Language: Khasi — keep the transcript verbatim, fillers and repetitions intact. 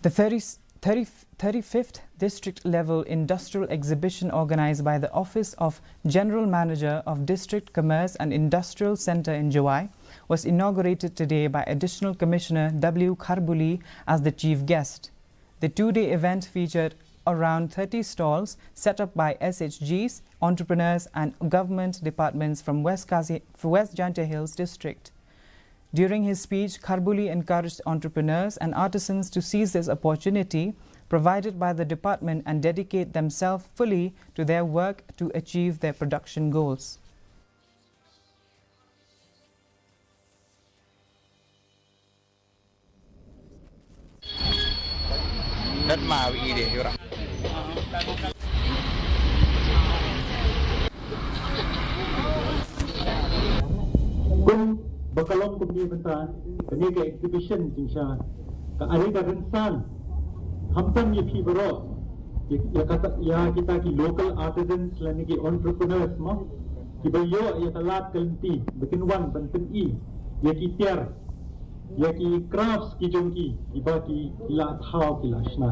The thirty, thirty, thirty-fifth district level industrial exhibition organized by the Office of General Manager of District Commerce and Industrial Centre in Jowai was inaugurated today by Additional Commissioner W Kharbuli as the chief guest. The two day event featured around thirty stalls set up by S H Gs, entrepreneurs, and government departments from West, Khasi, West Jaintia Hills District. During his speech, Kharbuli encouraged entrepreneurs and artisans to seize this opportunity provided by the department and dedicate themselves fully to their work to achieve their production goals. Kumba ka long kumne mynta, kane ka exhibition jingshisha ka ai ka rynsan, khamtam ïa phi baroh, ïa, ïa kata, ïa kita ki local artisans lane ki entrepreneurs mo, kiba ïoh ïa ka lad ka lynti ba kin wan ban pyni ïa ki tiar, ïa ki crafts ki jong ki, kiba ki, ki la thaw, ki la shna.